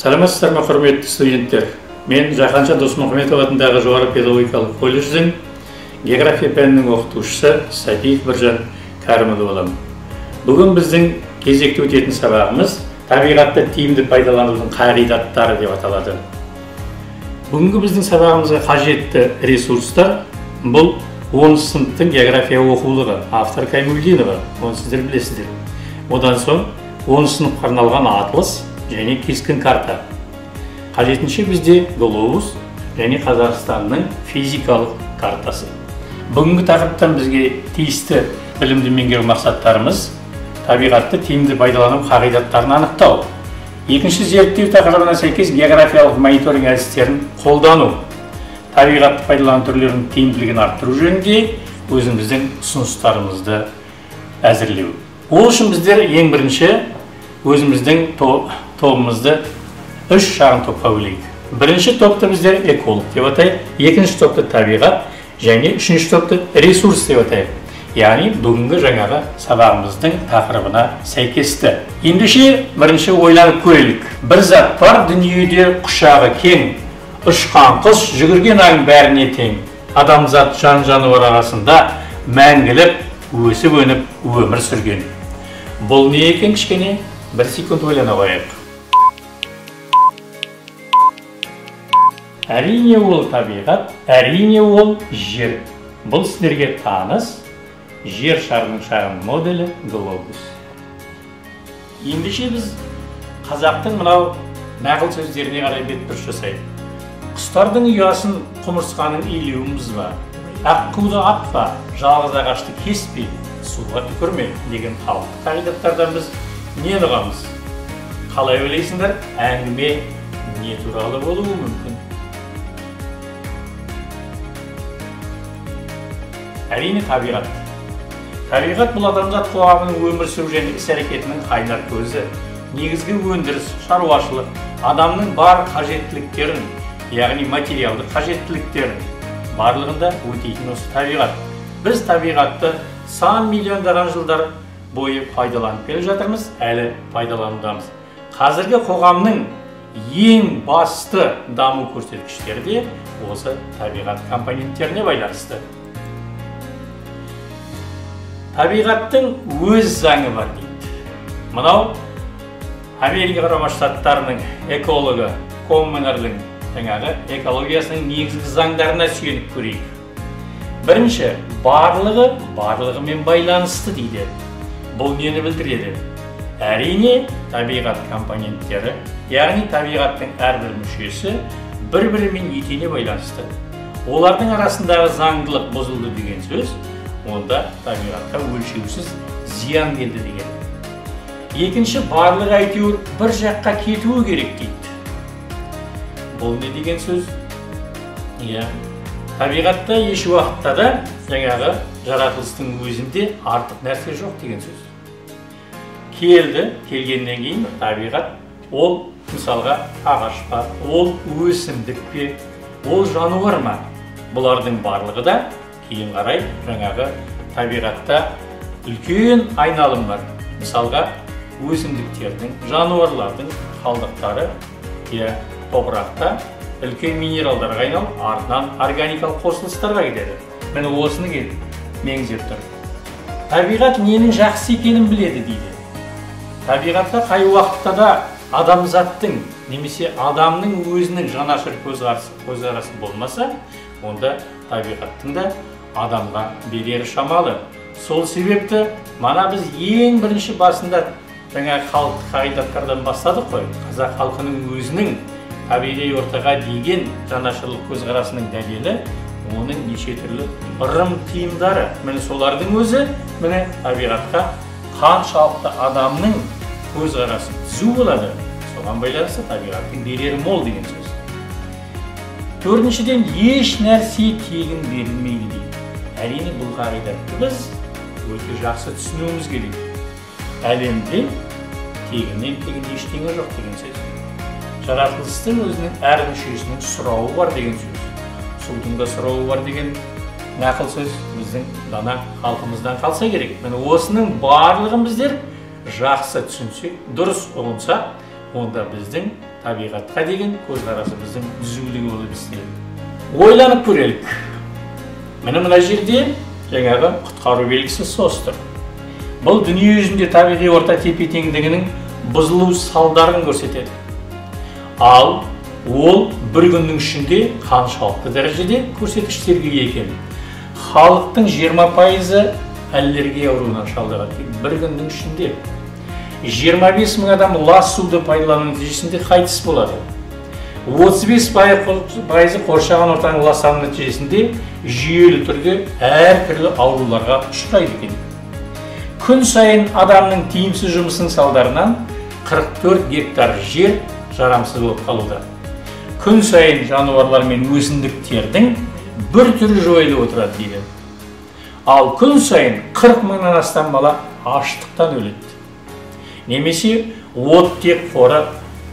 Саламатсыздар ма, құрметті студенттер? Мен Жаһанша Досмұхамедов атындағы жоғары педагогикалық колледждің география пәнінің оқытушысы Сәдиев Біржан Кәрімұлы боламын. Бүгін біздің кезекті өтетін сабағымыз табиғатты тиімді пайдаланудың қағидаттары деп аталады. Бүгінгі біздің сабағымызға қажетті ресурстар бұл 10 сыныптың география оқулығы, автор Каймульдинова, оны сіздер білесіздер. Одан соң 10 сыныпқа арналған атлас және кескін карта. Қажетінше бізде глобус және Қазақстанның физикалық картасы. Бүгінгі тақырыптан бізге тиісті білімді меңгеру мақсаттарымыз табиғатты тиімді пайдалану қағидаттарын анықтау. Екінші зерттеу тақырыбына сәйкес географиялық мониторинг әдістерін қолдану. Табиғатты пайдалану түрлерінің тиімділігін арттыру жөнінде өзіміздің ұсыныстарымызды әзірлеу. Ол үшін біздер ең бірінші өзіміздің тобымызды үш шағын топқа бөлейік. Бірінші топты біздер эколог деп атайық, екінші топты табиғат және үшінші топты ресурс деп атайық. Яғни бүгінгі жаңағы сабағымыздың тақырыбына сәйкесті. Ендеше бірінші ойланып көрелік. Бір зат бар дүниеде құшағы кең, ұшқан құс, жүгірген аң бәріне тең. Адамзат жан-жануар арасында мәңгілік өсіп өніп өмір сүрген. Бұл не екен кішкене? Бір секунд ойлана қояйық. Әрине ол табиғат, әрине ол жер. Бұл сіздерге таныс жер шарының шағын моделі глобус. Ендеше біз қазақтың мынау нақыл сөздеріне қарай бетбұрыс жасайық. Құстардың ұясын құмырсқаның илеуін бұзба, аққуды атпа, жалғыз ағашты кеспе, суға түкірме деген халықтық қағидаттардан біз нені ұғамыз? Қалай ойлайсыңдар, әңгіме не туралы болуы мүмкін? Әрине табиғат. Табиғат бұл адамзат қоғамының өмір сүру және іс-әрекетінің қайнар көзі. Негізгі өндіріс, шаруашылық, адамның бар қажеттіліктерін, яғни материалдық қажеттіліктерін барлығында өтейтін осы табиғат. Біз табиғатты сан миллиондаған жылдар бойы пайдаланып келе жатырмыз, әлі пайдаланудамыз. Қазіргі қоғамның ең басты даму көрсеткіштері де осы табиғат компоненттеріне байланысты. Табиғаттың өз заңы бар дейді. Мынау Америка Құрама Штаттарының экологы Комменердің жаңағы экологиясының негізгі заңдарына сүйеніп көрейік. Бірінші, барлығы барлығымен байланысты дейді. Бұл нені білдіреді? Әрине, табиғат компоненттері, яғни табиғаттың әрбір мүшесі бір-бірімен етене байланысты. Олардың арасындағы заңдылық бұзылды деген сөз, онда табиғатқа өлшеусіз зиян келді деген. Екінші, барлығы әйтеуір бір жаққа кетуі керек дейді. Бұл не деген сөз? Иә, табиғатта еш уақытта да жаңағы жаратылыстың өзінде артық нәрсе жоқ деген сөз. Келді, келгеннен кейін табиғат ол мысалға ағаш па, ол өсімдік пе, ол жануар ма? Бұлардың барлығы да кейін қарай жаңағы табиғатта үлкен айналым бар. Мысалға өсімдіктердің, жануарлардың қалдықтары иә, топырақта үлкен минералдарға айналып, артынан органикалық қосылыстарға кетеді. Міне осыны келіп меңзеп тұр. Табиғат ненің жақсы екенін біледі дейді. Табиғатқа қай уақытта да адамзаттың немесе адамның өзінің жанашыр көзқарасы болмаса, онда табиғаттың да адамға берері шамалы. Сол себепті мана біз ең бірінші басында жаңағы халықтық қағидаттардан бастадық қой. Қазақ халқының өзінің табиғи ортаға деген жанашырлық көзқарасының дәлелі оның неше түрлі ырым тыйымдары. Міне солардың өзі міне табиғатқа қаншалықты адамның көзқарасы түзу болады, соған байланысты табиғаттың берері мол деген сөз. Төртіншіден, еш нәрсе тегін берілмейді дейді. Әрине бұл қағидатты біз өте жақсы түсінуіміз керек. Әлемде тегіннен тегін ештеңе жоқ деген сөз. Жаратылыстың өзінің әр мүшесінің сұрауы бар деген сөз. Судың да сұрауы бар деген нақыл сөз біздің дана халқымыздан қалса керек. Міне осының барлығын біздер жақсы түсінсек, дұрыс ұғынсақ, онда біздің табиғатқа деген көзқарасымыздың түзулігі болып істеледі. Ойланып көрелік. Міне мына жерде жаңағы құтқару белгісі СОС тұр. Бұл дүние жүзінде табиғи орта тепе-теңдігінің бұзылу салдарын көрсетеді. Ал ол бір күннің ішінде қаншалықты дәрежеде көрсеткіштерге ие екен. Халықтың 20% аллергия ауруына шалдығады. Бір күннің ішінде 25 мың адам лас суды пайдалану нәтижесінде қайтыс болады. 35% қоршаған ортаның ластануы нәтижесінде жүйелі түрде әртүрлі ауруларға ұшырайды екен. Күн сайын адамның тиімсіз жұмысының салдарынан 44 гектар жер жарамсыз болып қалуда. Күн сайын жануарлар мен өсімдіктердің бір түрі жойылып отырады дейді. Ал күн сайын 40 мыңнан астам бала аштықтан өледі. Немесе оттек қоры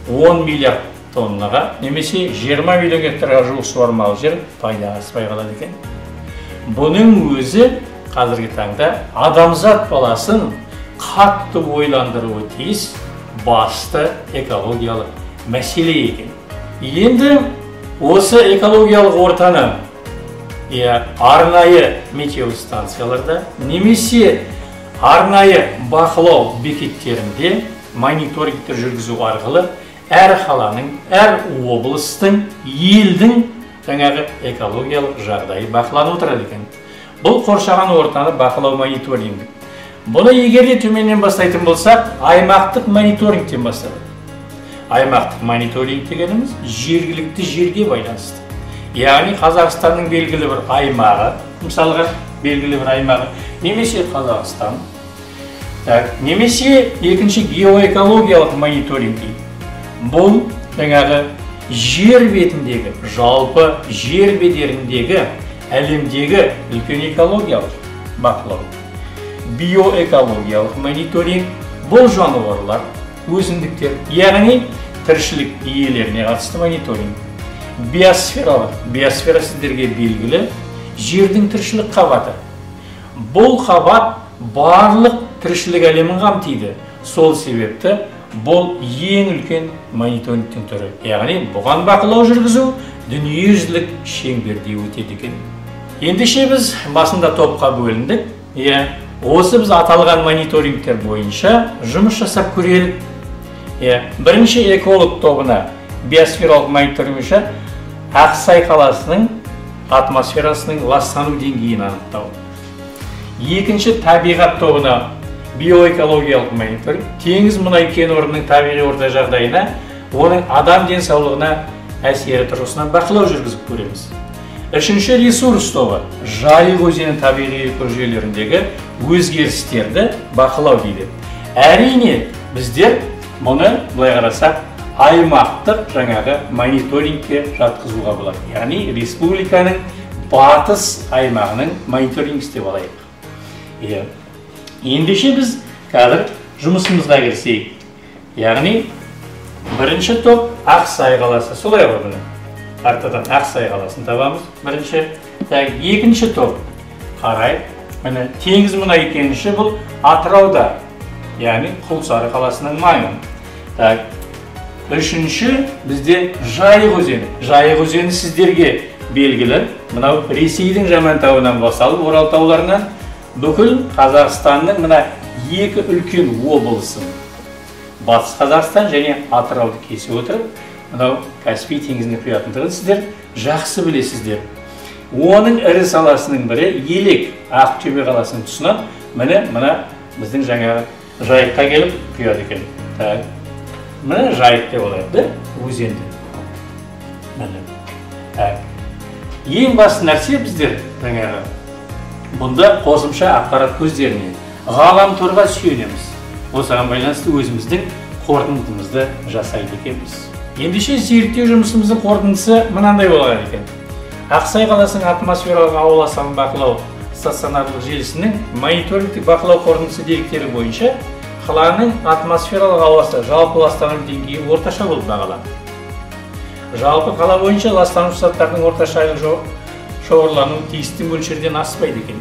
10 миллиард тоннаға, немесе 20 миллион гектарға жуық суармалы жер пайдаға аспай қалады екен. Бұның өзі қазіргі таңда адамзат баласын қатты ойландыруы тиіс басты экологиялық мәселе екен. Енді осы экологиялық ортаны арнайы метеостанцияларда немесе арнайы бақылау бекеттерінде мониторингтер жүргізу арқылы әр қаланың, әр облыстың, елдің жаңағы экологиялық жағдайы бақыланып отырады екен. Бұл қоршаған ортаны бақылау мониторингі. Бұны егер де төменнен бастайтын болсақ, аймақтық мониторингтен басталады. Аймақтық мониторинг дегеніміз жергілікті жерге байланысты. Яғни Қазақстанның белгілі бір аймағы, мысалға белгілі бір аймағы, немесе Қазақстан, немесе екінші геоэкологиялық мониторинг дейді. Бұл жаңағы жер бетіндегі, жалпы жер бедеріндегі, әлемдегі үлкен экологиялық бақылау. Биоэкологиялық мониторинг бұл жануарлар, өсімдіктер, яғни тіршілік иелеріне қатысты мониторинг. Биосфералық, биосфера сіздерге белгілі, жердің тіршілік қабаты. Бұл қабат барлық тіршілік әлемін қамтиды. Сол себепті бұл ең үлкен мониторингтің түрі. Яғни бұған бақылау жүргізу дүниежүзілік шеңберде өтеді екен. Ендеше біз басында топқа бөліндік. Осы біз аталған мониторингтер бойынша жұмыс жасап көрелік. Бірінші эколог тобына биосфералық мониторинг бойынша Ақсай қаласының атмосферасының ластану деңгейін анықтау. Екінші табиғат тобына биоэкологиялық мониторинг, теңіз мұнай кен орнының табиғи орта жағдайына, оның адам денсаулығына әсері тұрғысынан бақылау жүргізіп көреміз. Үшінші ресурс тобы Жайық өзені табиғи экожүйелеріндегі өзгерістерді бақылау дейді. Әрине, біздер мұны былай қарасақ аймақтық жаңағы мониторингке жатқызуға болады. Яғни республиканың батыс аймағының мониторинг істеп алайық. Ендеше біз қазір жұмысымызға кірісейік. Яғни бірінші топ Ақсай қаласы. Солай ғой, міне. Картадан Ақсай қаласын табамыз. Бірінші. Екінші топ қарай. Міне теңіз мұнай кеніші бұл Атырауда, яғни Құлсары қаласының маңы. Үшінші бізде Жайық өзені. Жайық өзені сіздерге белгілі. Мынау Ресейдің Жамантауынан басталып Орал тауларынан бүкіл Қазақстанның мына екі үлкен облысын, Батыс Қазақстан және Атырауды кесіп отырып, мынау Каспий теңізіне құятындығын сіздер жақсы білесіздер. Оның ірі саласының бірі Елек, Ақтөбе қаласының тұсынан міне мына біздің жаңағы Жайыққа келіп құяды екен. Міне Жайық деп алайық, да, өзенді. Міне. Ең басты нәрсе біздер жаңағы бұнда қосымша ақпарат көздеріне, ғаламторға сүйенеміз. Осыған байланысты өзіміздің қорытындымызды жасайды екенбіз. Ендеше зерттеу жұмысымыздың қорытындысы мынандай болған екен. Ақсай қаласының атмосфералық ауа ластануын бақылау стационарлық желісінің мониторингтік бақылау қорытындысы деректері бойынша қаланың атмосфералық ауасы жалпы ластану деңгейі орташа болып бағаланды. Жалпы қала бойынша ластанушы заттардың орташа айлық шоғырлануы тиісті мөлшерден аспайды екен.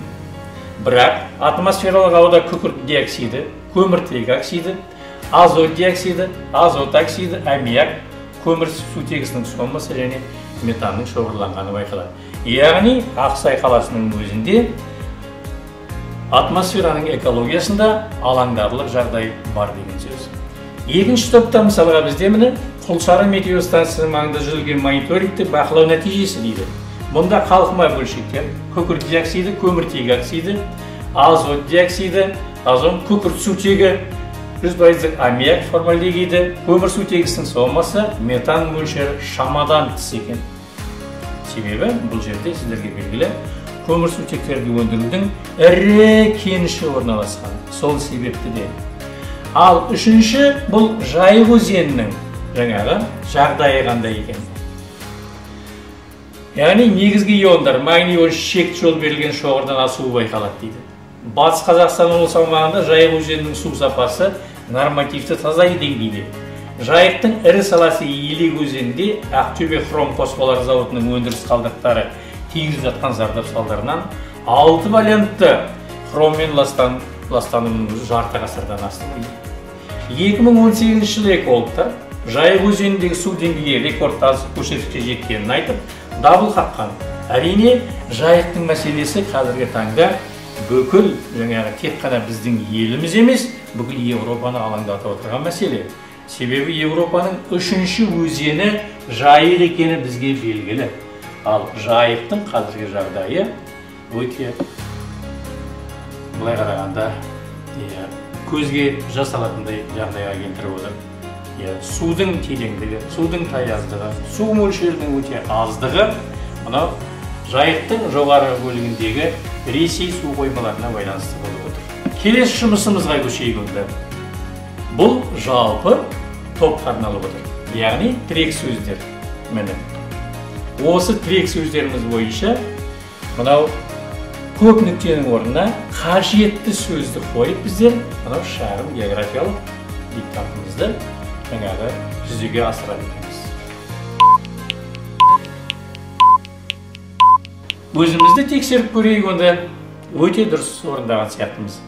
Бірақ атмосфералық ауада күкірт диоксиді, көміртек оксиді, азот диоксиді, азот оксиді, аммиак, көмір сутегісінің сомасы және метанның шоғырланғаны байқалады. Яғни Ақсай қаласының өзінде атмосфераның экологиясында алаңдарлық жағдай бар деген сөз. Екінші топта мысалға бізде міне Құлсары метеостанциясының маңында жүргізілген мониторингті бақылау нәтижесі дейді. Бұнда қалқыма бөлшектер, күкірт диоксиді, көміртегі оксиді, азот диоксиді, озон күкірт сутегі, 100% аммиак формальдегиді, көмір сутегісінің сомасы, метан мөлшері шамадан тыс екен. Себебі бұл жерде сіздерге белгілі көмір сутектерді өндірудің ірі кеніші орналасқан. Сол себепті де. Ал үшінші бұл Жайық өзенінің жаңағы жағдайы қандай екен? Яғни негізгі иондар магний шекті жол берілген шоғырдан асуы байқалады дейді. Батыс Қазақстан облысы аумағында Жайық өзенінің су сапасы нормативті таза деңгейде. Жайықтың ірі саласы Елек өзенінде Ақтөбе хром қоспалар зауытының өндіріс қалдықтары тигізіп жатқан зардап салдарынан 6 валентті хроммен ластануының өзі жарты ғасырдан асты дейді. 2018 жылы экологтар Жайық өзеніндегі су деңгейі рекордты аз көрсеткішке жеткенін айтып, дабыл қаққан. Әрине, Жайықтың мәселесі қазіргі таңда бүкіл жаңағы тек қана біздің еліміз емес, бүкіл Еуропаны алаңдатып отырған мәселе. Себебі Еуропаның үшінші өзені Жайық екені бізге белгілі. Ал Жайықтың қазіргі жағдайы өте былай қарағанда көзге жас алатындай жағдайға келтіріп отыр. Судың тереңдігі, судың таяздығы, су мөлшерінің өте аздығы мынау Жайықтың жоғары бөлігіндегі Ресей су қоймаларына байланысты болып отыр. Келесі жұмысымызға көшейік онда. Бұл жалпы топқа арналып отыр. Яғни тірек сөздер. Міне. Осы тірек сөздеріміз бойынша мынау көп нүктенің орнына қажетті сөзді қойып біздер мынау шағын географиялық диктантымызды жаңағы жүзеге асырады екенбіз. Өзімізді тексеріп көрейік онда, өте дұрыс орындаған сияқтымыз.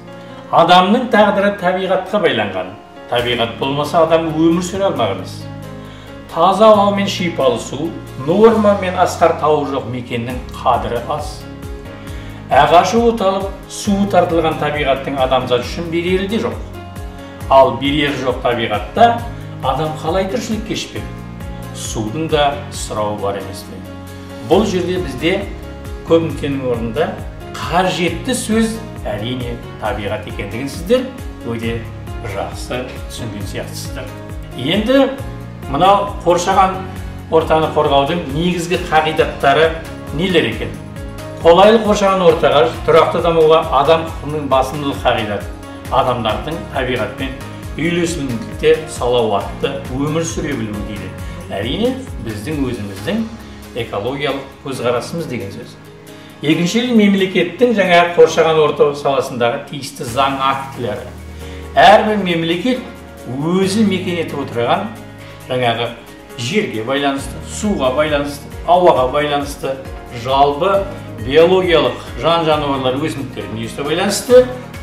Адамның тағдыры табиғатқа байланған. Табиғат болмаса адам өмір сүре алмақ емес. Таза ауа мен шипалы су, норма мен асқар тауы жоқ мекеннің қадірі аз. Ағашы оталып, суы тартылған табиғаттың адамзат үшін берері де жоқ. Ал берері жоқ табиғатта адам қалай тіршілік кешпек? Судың да сұрауы бар емес пе? Бұл жерде бізде көп нүктенің орнында қажетті сөз әрине табиғат екендігін сіздер өте жақсы түсінген сияқтысыздар. Енді мынау қоршаған ортаны қорғаудың негізгі қағидаттары нелер екен? Қолайлы қоршаған ортаға, тұрақты дамуға адам құқығының басымдылық қағидаты. Адамдардың табиғатпен үйлесімділікте салауатты өмір сүре білуі дейді. Әрине, біздің өзіміздің экологиялық көзқарасымыз деген сөз. Екіншіден, мемлекеттің жаңа қоршаған орта саласындағы тиісті заң актілері. Әрбір мемлекет өзі мекен етіп отырған жаңағы жерге байланысты, суға байланысты, ауаға байланысты, жалпы биологиялық жан-жануарлар, өсімдіктер дүниесіне байланысты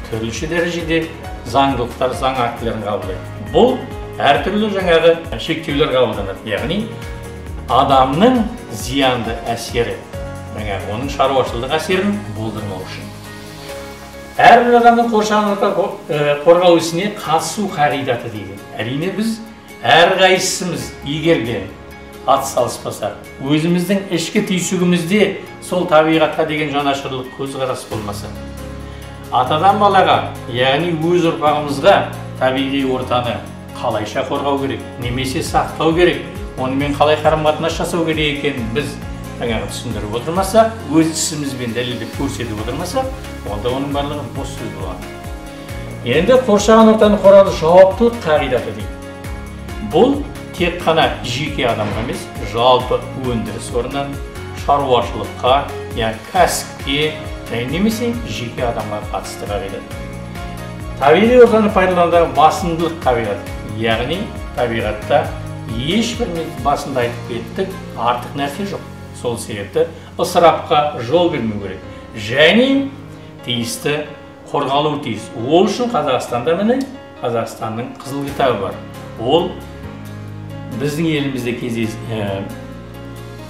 түрліше дәрежеде заңдылықтар, заң актілерін қабылдайды. Бұл әртүрлі жаңағы шектеулер қабылданады. Яғни адамның зиянды әсері, жаңағы оның шаруашылық әсерін болдырмау үшін. Әрбір адамның қоршаған орта қорғау ісіне қатысу қағидаты дейді. Әрине біз әрқайсымыз егер де атсалыспасақ, өзіміздің ішкі түйсігімізде сол табиғатқа деген жанашырлық көзқарас болмаса, атадан балаға, яғни өз ұрпағымызға табиғи ортаны қалайша қорғау керек, немесе сақтау керек, онымен қалай қарым-қатынас жасау керек екенін біз жаңағы түсіндіріп отырмасақ, өз ісімізбен дәлелдеп көрсетіп отырмасақ, онда оның барлығы бос сөз болады. Енді қоршаған ортаны қорғаудың жауаптылық қағидаты дейді. Бұл тек қана жеке адамға емес, жалпы өндіріс орнынан, шаруашылыққа, яғни кәсіпке, немесе жеке адамға қатысты қағидат. Табиғи ортаны пайдаланудағы басымдылық қағидаты, яғни табиғатта ешбір басында айтып кеттік, артық нәрсе жоқ. Сол себепті ысырапқа жол бермеу керек және тиісті қорғалуы тиіс. Ол үшін Қазақстанда міне Қазақстанның қызыл кітабы бар. Ол Біздің елімізде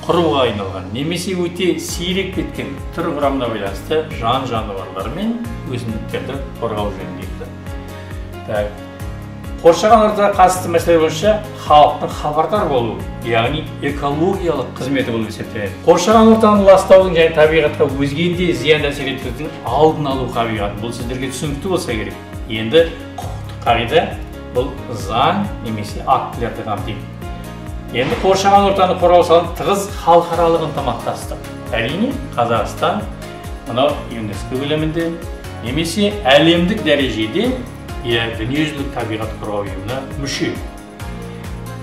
құруға айналған немесе өте сирек кеткен түр құрамына байланысты жан-жануарлар мен өсімдіктерді қорғау жөніндегі. Так. Қоршаған ортаға қатысты мәселе бойынша халықтың хабардар болуы, яғни экологиялық қызметі болып есептеледі. Қоршаған ортаны ластаудың және табиғатқа өзгенде зиян әсер етудің алдын алу қағидаты. Бұл сіздерге түсінікті болса керек. Енді құқықтық қағида бұл заң немесе актілерді қамтиды. Енді қоршаған ортаны қорғау саласында тығыз халықаралық ынтымақтастық. Әрине, Қазақстан мынау ЮНЕСКО көлемінде немесе әлемдік дәрежеде Дүниежүзілік табиғат қорғау ұйымына мүше.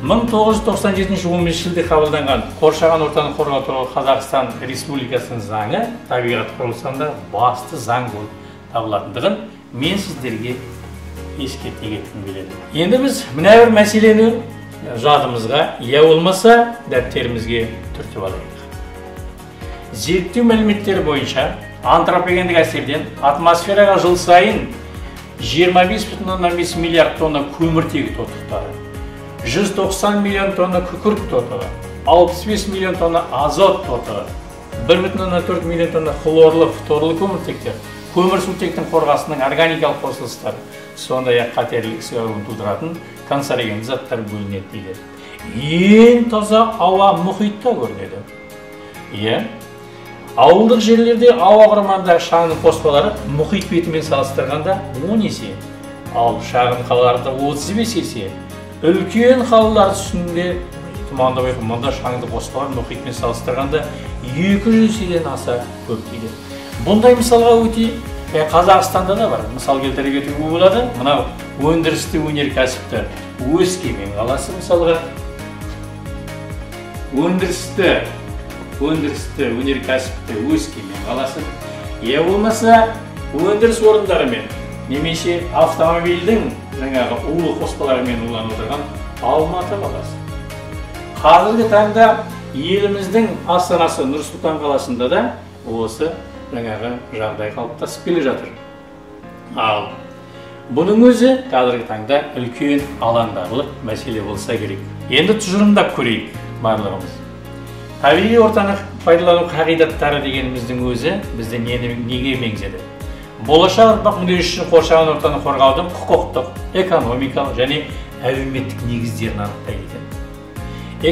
1997 жылы шілде қабылданған қоршаған ортаны қорғау туралы Қазақстан Республикасының заңы табиғат қорғау саласында басты заң болып табылатындығын мен сіздерге ескерте кеткім келеді. Енді біз мына бір мәселені жадымызға, я болмаса дәптерімізге түртіп алайық. Зерттеу мәліметтері бойынша антропогендік әсерден атмосфераға жыл сайын 25,5 миллиард тонна көміртегі тотықтары, 190 миллион тонна күкірт тотығы, 65 миллион тонна азот тотығы, 1,4 миллион тонна хлорлы, фторлы көміртектер, көмірсутектің қорғасының органикалық қосылыстары, сондай-ақ қатерлі ісік ауруын тудыратын канцерогенді заттар бөлінеді дейді. Ең таза ауа мұхитта көрінеді. Иә. Ауылдық жерлерде ауа құрамындағы шаңның қоспалары мұхит бетімен салыстырғанда 10 есе, ал шағын қалаларда 35 есе, үлкен қалалар үстінде тұманды мұнда шаңды қоспалар мұхитпен салыстырғанда 200 еседен аса көп дейді. Бұндай мысалға өте Қазақстанда да бар. Мысал келтіре кетуге болады. Мынау өндірісті өнеркәсіпті Өскемен қаласы мысалға. Өндірісті өнеркәсіпті Өскемен қаласы. Я болмаса өндіріс орындарымен немесе автомобильдің жаңағы улы қоспаларымен уланып отырған Алматы қаласы. Қазіргі таңда еліміздің астанасы Нұр-Сұлтан қаласында да осы жаңағы жағдай қалыптасып келе жатыр. Ал бұның өзі қазіргі таңда үлкен алаңдарлық мәселе болса керек. Енді тұжырымдап көрейік барлығымыз. Табиғи ортаны пайдалану қағидаттары дегеніміздің өзі бізді неге меңзеді? Болашақ ұрпақ мүддесі үшін қоршаған ортаны қорғаудың құқықтық, экономикалық және әлеуметтік негіздерін анықтайды екен.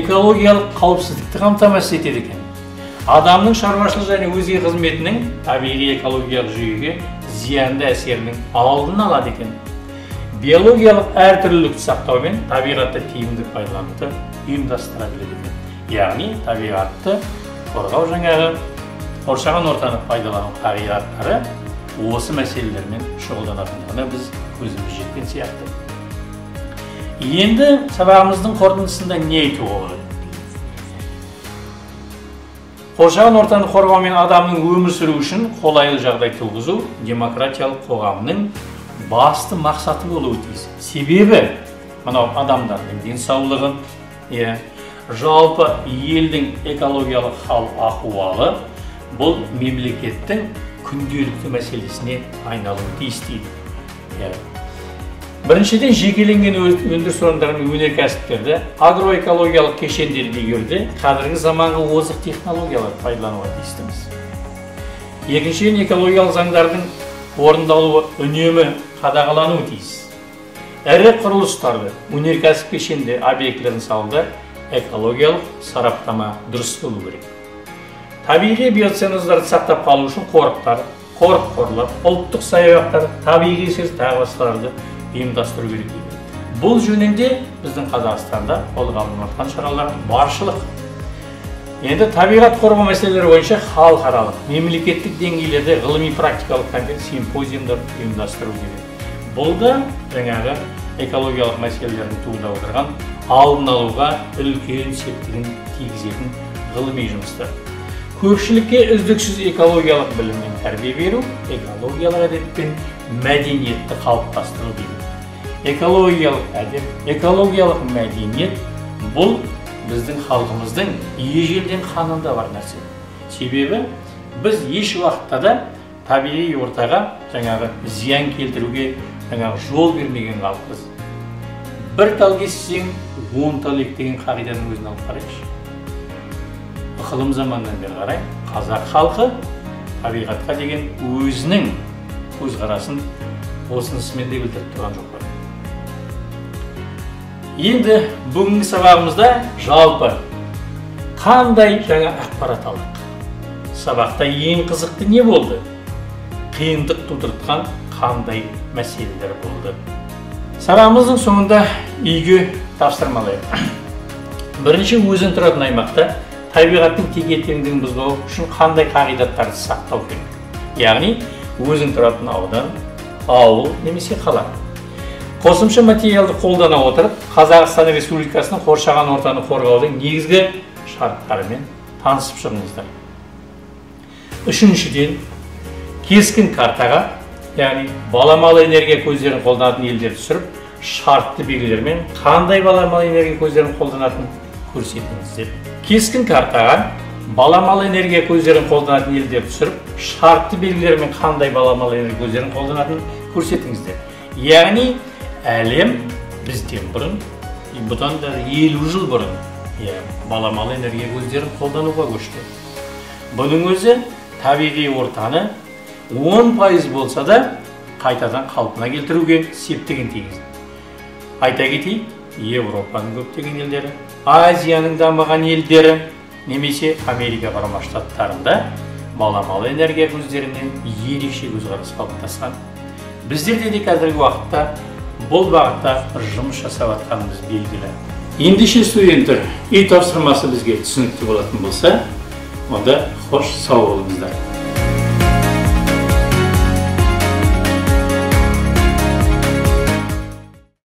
Экологиялық қауіпсіздікті қамтамасыз етеді екен. Адамның шаруашылық және өзге қызметінің табиғи экологиялық жүйеге зиянды әсерінің алдын алады екен. Биологиялық әртүрлілікті сақтау мен табиғатты тиімді пайдалануды ұйымдастыра біледі екен. Яғни табиғатты қорғау жаңағы қоршаған ортаны пайдалану қағидаттары осы мәселелермен шұғылданатындығына біз көзіміз жеткен сияқты. Енді сабағымыздың қорытындысында не айтуға болады? Қоршаған ортаны қорғау мен адамның өмір сүруі үшін қолайлы жағдай туғызу демократиялық қоғамның басты мақсаты болуы тиіс. Себебі мынау адамдардың денсаулығын, жалпы елдің экологиялық хал-ахуалы бұл мемлекеттің күнделікті мәселесіне айналуы тиіс дейді. Біріншіден, жекеленген өндіріс орындары мен өнеркәсіптерді, агроэкологиялық кешендерді игеруде қазіргі заманғы озық технологиялар пайдалануға тиістіміз. Екіншіден, экологиялық заңдардың орындалуы үнемі қадағалануы тиіс. Ірі құрылыстарды, өнеркәсіп кешенді объектілерін салуда экологиялық сараптама дұрыс болу керек. Табиғи биоценоздарды сақтап қалу үшін қорықтар, қорық-қорлар, ұлттық саябақтар, табиғи сер тағы басқаларды ұйымдастыру керек дейді. Бұл жөнінде біздің Қазақстанда қолға алынып жатқан шаралар баршылық. Енді табиғат қорғау мәселелері бойынша халықаралық, мемлекеттік деңгейлерде ғылыми практикалық симпозиумдар ұйымдастыру керек. Бұл да жаңағы экологиялық мәселелердің туындап отырған алдын алуға үлкен септігін тигізетін ғылыми жұмыстар. Көпшілікке үздіксіз экологиялық білім мен тәрбие беру, экологиялық әдеп пен мәдениетті қалыптастыру дейді. Экологиялық әдеп, экологиялық мәдениет бұл біздің халқымыздың ежелден қанында бар нәрсе. Себебі біз еш уақытта да табиғи ортаға жаңағы зиян келтіруге жаңағы жол бермеген халықпыз. Бір тал кессең, 10 тал ек деген қағиданың өзін алып қарайықшы. Ықылым заманнан бері қарай қазақ халқы табиғатқа деген өзінің көзқарасын осынысымен де білдіріп тұрған жоқ па? Енді бүгінгі сабағымызда жалпы қандай жаңа ақпарат алдық? Сабақта ең қызықты не болды? Қиындық тудыртқан қандай мәселелер болды? Сабағымыздың соңында үйге тапсырмалайық. Бірінші, өзің тұратын аймақта табиғаттың теке-теңдігін бұзбау үшін қандай қағидаттарды сақтау керек? Яғни, өзің тұратын аудан, ауыл немесе қала. Қосымша материалды қолдана отырып, Қазақстан Республикасының қоршаған ортаны қорғаудың негізгі шарттарымен танысып шығыңыздар. Үшіншіден, кескін картаға, яғни баламалы энергия көздерін қолданатын елдерді түсіріп, шартты белгілермен қандай баламалы энергия көздерін қолданатын көрсетіңіздер. Кескін картаға баламалы энергия көздерін қолданатын елдерді түсіріп, шартты белгілермен қандай баламалы энергия көздерін қолданатын көрсетіңіздер. Яғни, әлем бізден бұрын, бұдан да 50 жыл бұрын баламалы энергия көздерін қолдануға көшті. Бұның өзі табиғи ортаны 10% болса да қайтадан қалпына келтіруге септігін тигізді. Айта кетейік, Европаның көптеген елдері, Азияның дамыған елдері немесе Америка Құрама Штаттарында баламалы энергия көздеріне ерекше көзқарас қалыптасқан. Біздерде де қазіргі уақытта бұл бағытта жұмыс жасап жатқанымыз белгілі. Ендеше студенттер, үй тапсырмасы бізге түсінікті болатын болса, онда хош сау болыңыздар.